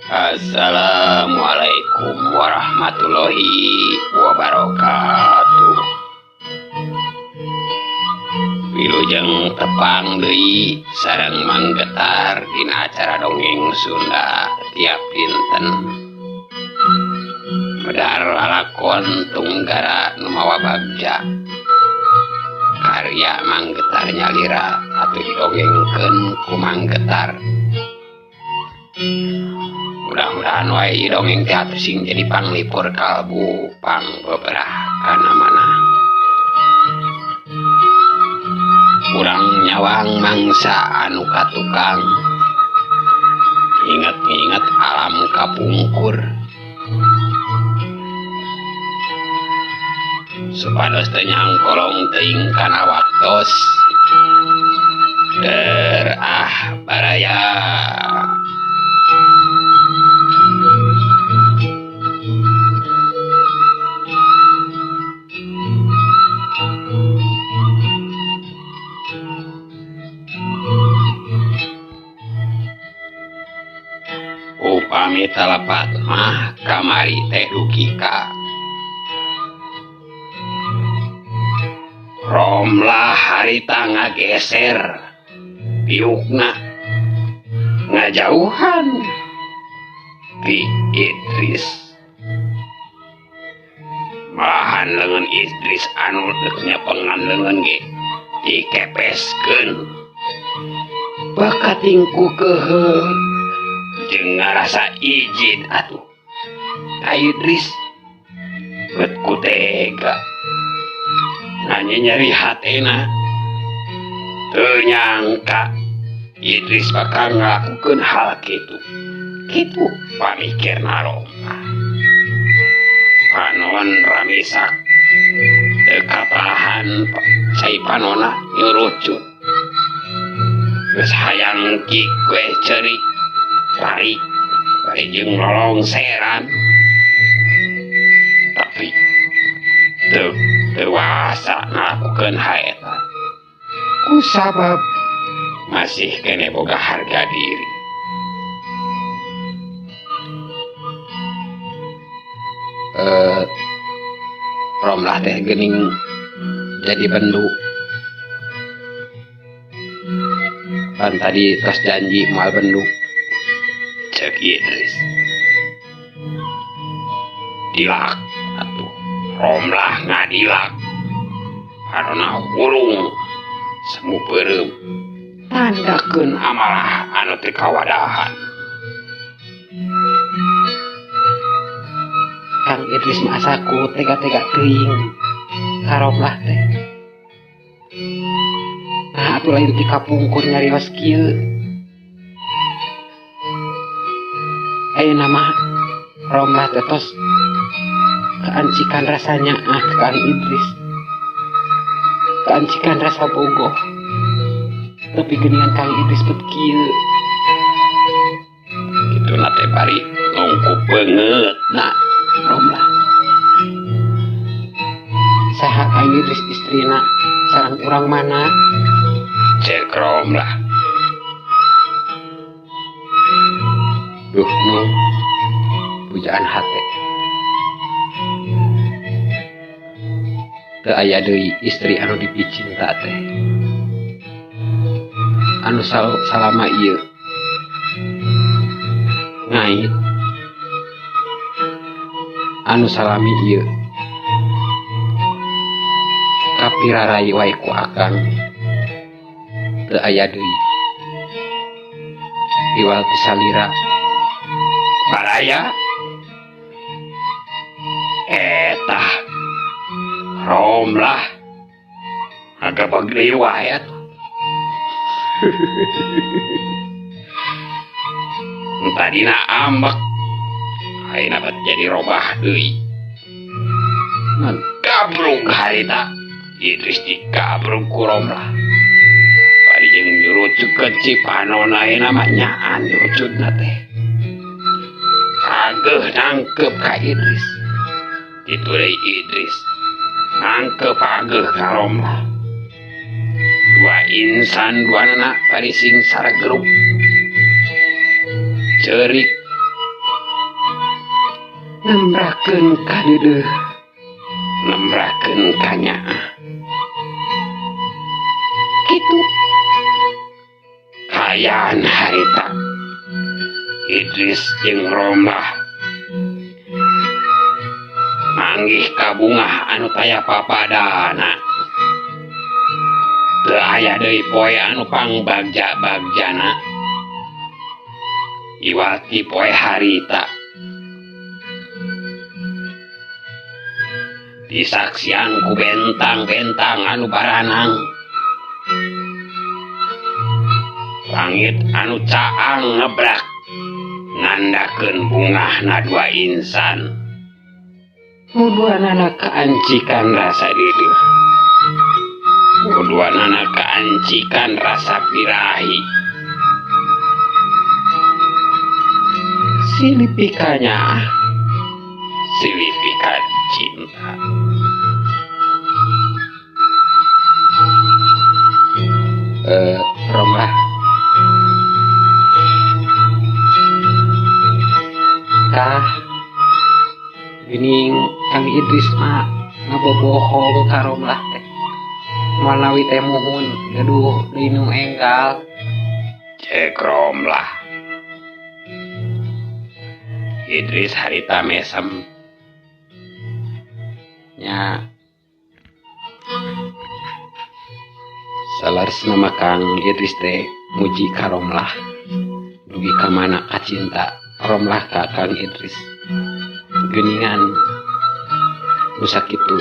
Assalamualaikum warahmatullahi wabarakatuh. Wilujeng tepang deui sareng Manggetar dina acara dongeng Sunda tiap dinten. Medar lalakon tunggara nu mawa bagja. Karya Manggetar nyalira atuh didongengkeun ku Manggetar. Mudah-mudahan wae dongeng teh atuh sing jadi panglipur kalbu pang beberah kana mana. Urang nyawang mangsa anu katukang, inget-inget alam kapungkur. Supados teu nyangkolong teuing kana waktos. Der ah baraya. Upami telepat mah kamari teh dugi ka Romlah harita ngageser piukna ngajauhan ti Idris. Malahan leungeun Idris anu deuk nyepengan leungeun ge dikepeskeun. Bakating ku keuheul jeung ngarasa izin atuh ka Idris. Bet ku tega nanya nyeri hatena. Teu nyangka Idris bakal ngalakukeun hal kitu. Kitu pamikirna Romlah. Panon ramisak teu katahan cai panona nyurucut. Geus hayang ki we ceurik tarik bari jeung lolongseran. Tapi teu dewasa ngalakukeun haeta ku sabab masih kene boga harga diri. Romlah teh geuning jadi bendu. Pan tadi tos janji moal bendu. Cek Idris. Dilak atuh Romlah ngadilak. Karena hurung semu peureum tandakeun amarah anu teu kawadahan. Kang Idris mah asa ku tega-tega teuing ka Romlah teh. Nah atuh lain ti kapungkur nyarios kieu. Ayeuna mah Romlah teh tos keancikan rasanya ah Kang Idris. Keancikan rasa bogoh. Tapi geuningan Kang Idris bet kieu. Kituna teh bari nungku beungeut na Romlah. Saha Kang Idris istrina sareng urang mana? Cek Romlah. Duh nu pujaan hate. Teu aya deui istri anu dipicinta teh. Anu salama ieu ngait. Anu salami ieu kapirarai wae ku akang. Teu aya deui. Iwal ti salira baraya etah Romlah agak deui wae atuh. Tadina ambek ayeuna bet jadi robah deui. Ngan gabrug harita Idris digabrug ku Romlah. Bari jeung nyurucutkeun cipanona ayeuna mah nyaan nyurucutna teh. Kageuh nangkep ka Idris. Kitu deui Idris nangkep ageuh ka Romlah. Dua insan dua anak bari sing sarageruk. Ceurik Nembrakeun ka deudeuh, nembrakeun ka nyaah. Kitu kaayaan harita Idris jeung Romlah manggih ka bungah anu taya papadana. Teu aya deui poe anu pangbagja-bagjana. Iwati poe harita disaksian ku bentang-bentang anu baranang. Langit anu caang ngebrak nandakeun bungahna dua insan. Duanana kaancikan rasa deudeuh. Duanana kaancikan rasa birahi. Silipikanya, silipika cinta. Romlah. Tah, geuning Kang Idris mah ngabobohong ka Romlah teh. Manawi teh muhun gaduh deui nu enggal. Cek Romlah. Idris harita mesem. Nya saleresna mah Kang Idris teh muji ka Romlah. Dugi ka mana kacinta Romlah ka Kang Idris. Geuningan nu sakitu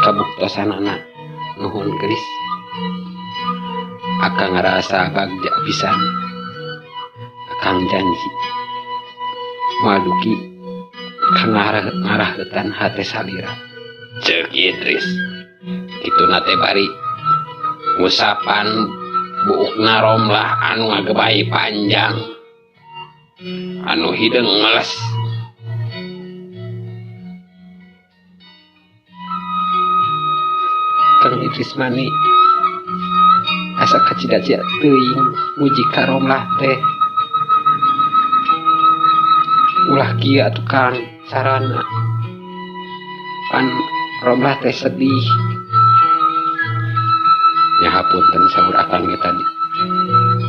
kabuktosanana nuhun geulis. Akang ngarasa bagja pisan. Akang janji moal duki ka ngaraheutan hate salira. Ceuk Idris kituna teh bari ngusapan buukna Romlah anu ngagebay panjang anu hideung ngeles. Kang Idris mani asa kacida-cida teuing muji ka Romlah teh. Ulah kieu atuh Kang sarana. Pan Romlah teh sedih. Nya hapunten saur akang ge tadi.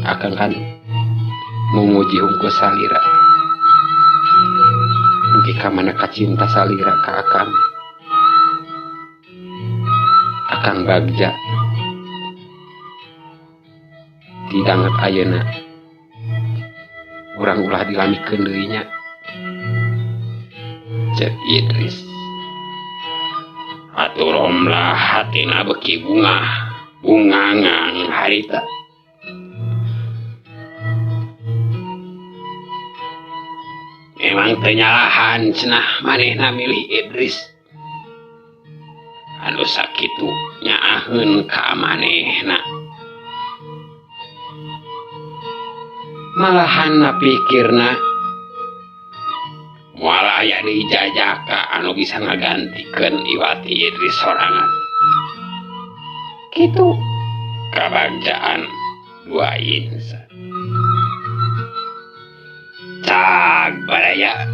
Akang kan memuji hungkul salira. Dugi ka mana kacinta salira ka akang. Akang bagja didanget ayeuna. Urang ulah dilamikeun deui nya. Cek Idris. Atuh Romlah hatina beuki bungah, bungangang harita. Memang teu nyalahan cenah manehna milih Idris. Anu sakitu nyaaheun ka manehna. Malahan na pikirna moal aya deui jajaka anu bisa ngagantikeun Iwati Idris sorangan. Kitu kabagjaan dua insan. Cag baraya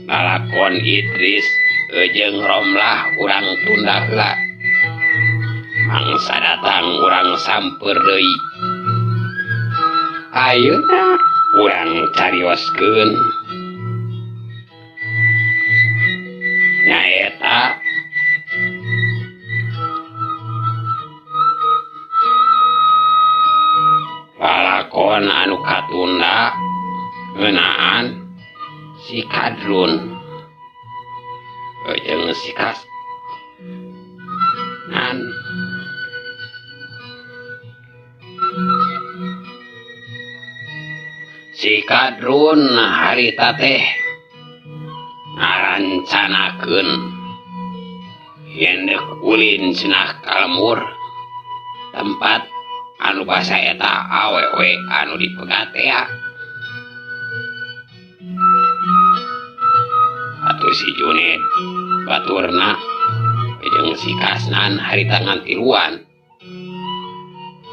lalakon Idris jeung Romlah urang tunda heula. Mangsa datang urang samper deui. Ayeuna urang carioskeun. Nyaeta lalakon anu katunda ngeunaan si Kadrun jeung si Kasnan. Si Kadrun harita teh ngarancanakeun yen deuk ulin cenah ka lembur tempat anu basa eta awewe anu dipegat tea. Atuh si Juned baturna jeung si Kasnan harita ngantiluan.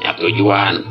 Nya tujuan